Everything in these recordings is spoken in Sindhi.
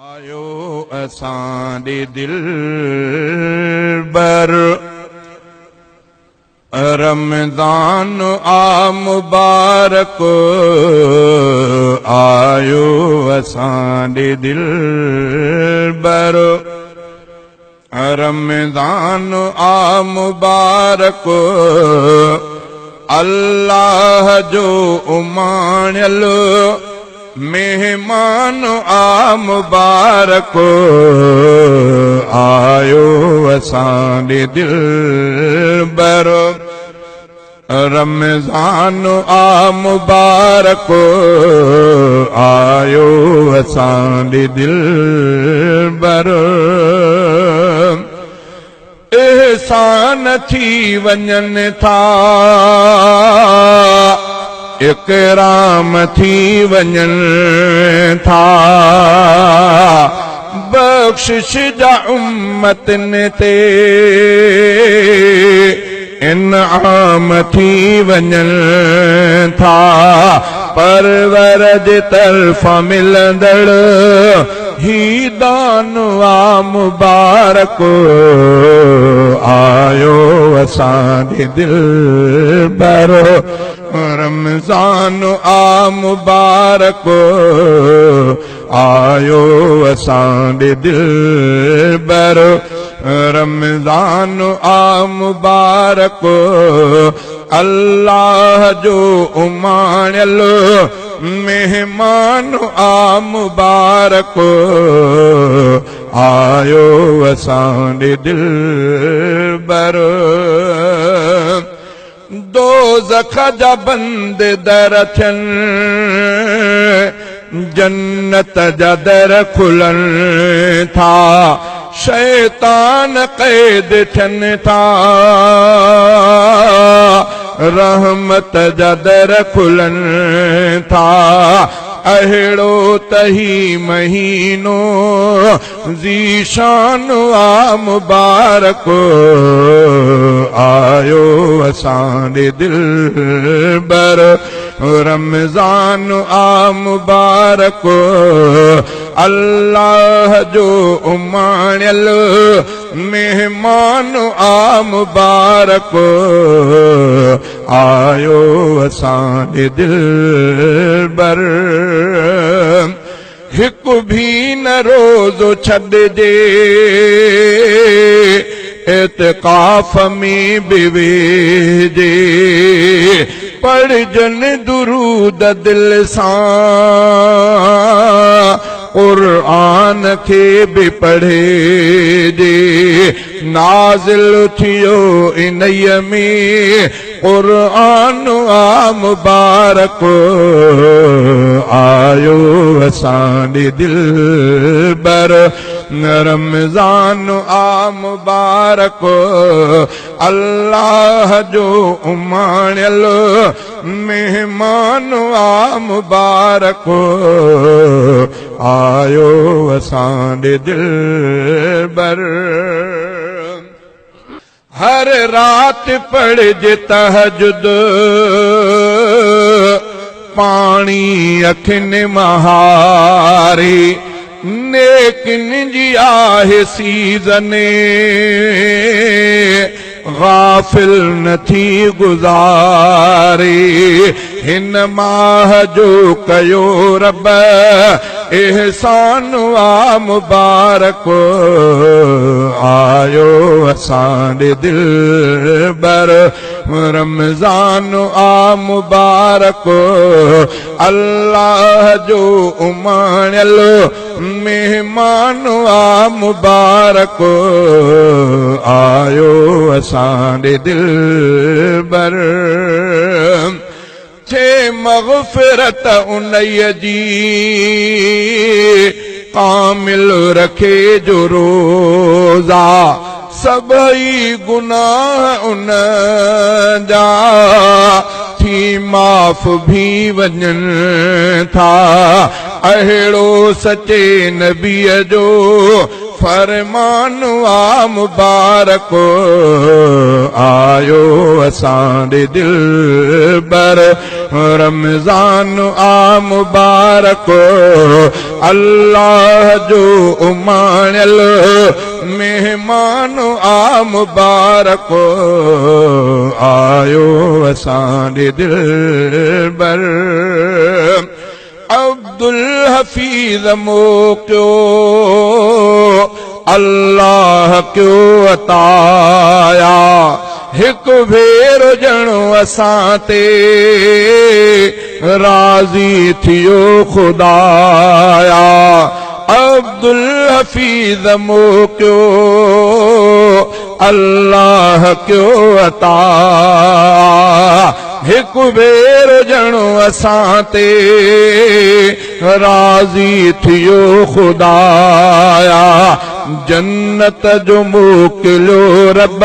آيو اسان ڏي دلبر رمضان آ مبارڪ آيو اسان ڏي دلبر رمضان آ مبارڪ الله جو اماڻيل مهمان آ مبارڪ آيو اسان ڏي دلبر رمضان آ مبارڪ آيو اسان ڏي دلبر احسان ٿي وڃن ٿا اڪرام ٿي وڃن ٿا بخشش جا امتن تي انعام ٿي وڃن ٿا پرور جي طرفان ملندڙ هي دان آ مبارڪ آيو اسان جي دلبر رمضان آ مبارڪ آيو اسان ڏي دلبر رمضان آ مبارڪ الله جو اماڻيل مهمان آ مبارڪ آيو اسان ڏي دلبر دوزخ جا بند در ٿين، جنت جا در کلن ٿا، شيطان قيد ٿين ٿا، رحمت جا در کلن ٿا، اهڙو ته هي مهينو ذيشان آ مبارڪ آيو اسان ڏي دلبر رمضان آ مبارڪ الله جو اماڻيل مهمان آ مبارڪ آيو اسان ڏي دلبر هڪ ڀي نه روزو ڇڏجي، اعتڪاف ۾ به ويهجي، پڙهجن درود دل سان، قرآن کي به پڙهجي، نازل ٿيو انهيء ۾ قرآن آ مبارڪ آيو اسان ڏي دلبر رمضان آ مبارڪ الله جو اماڻيل مهمان آ مبارڪ آيو اسان ڏي دلبر. هر رات پڙهج تهجد، پاڻي اکين مهاري، نيڪين جي آهي سيزن، غافل نه ٿي گذاري، هن ماهه جو ڪيو رب احسان آ مبارڪ آيو اسان ڏي دلبر رمضان آ مبارڪ الله جو اماڻيل مهمان آ مبارڪ آيو اسان ڏي دلبر ٿئي مغفرت انهيء جي، ڪامل رکي جو روزا، سڀئي گناهه ان جا، ٿي معاف ڀي وڃن ٿا، اهڙو سچي نبيء جو. فرمان آ مبارڪ آيو اسان ڏي دلبر، رمضان آ مبارڪ، الله جو اماڻيل مهمان آ مبارڪ آيو اسان ڏي دلبر۔ عبدل حفيظ موڪليو الله ڪيو عطايا، هڪ ڀيرو ڄڻو اسان تي راضي ٿيو خدايا۔ عبدل حفيظ موڪليو الله ڪيو عطا، هڪ ڀيرو ڄڻو اسان تي راضي ٿيو خدايا۔ جنت جو موڪليو رب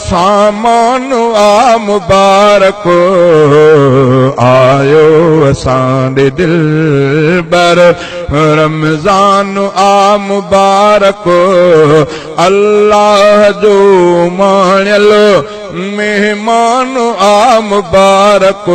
سامان آ مبارڪ آيو اسان ڏي دلبر، رمضان آ مبارڪ، الله جو ماڻيل مهمان آ مبارڪ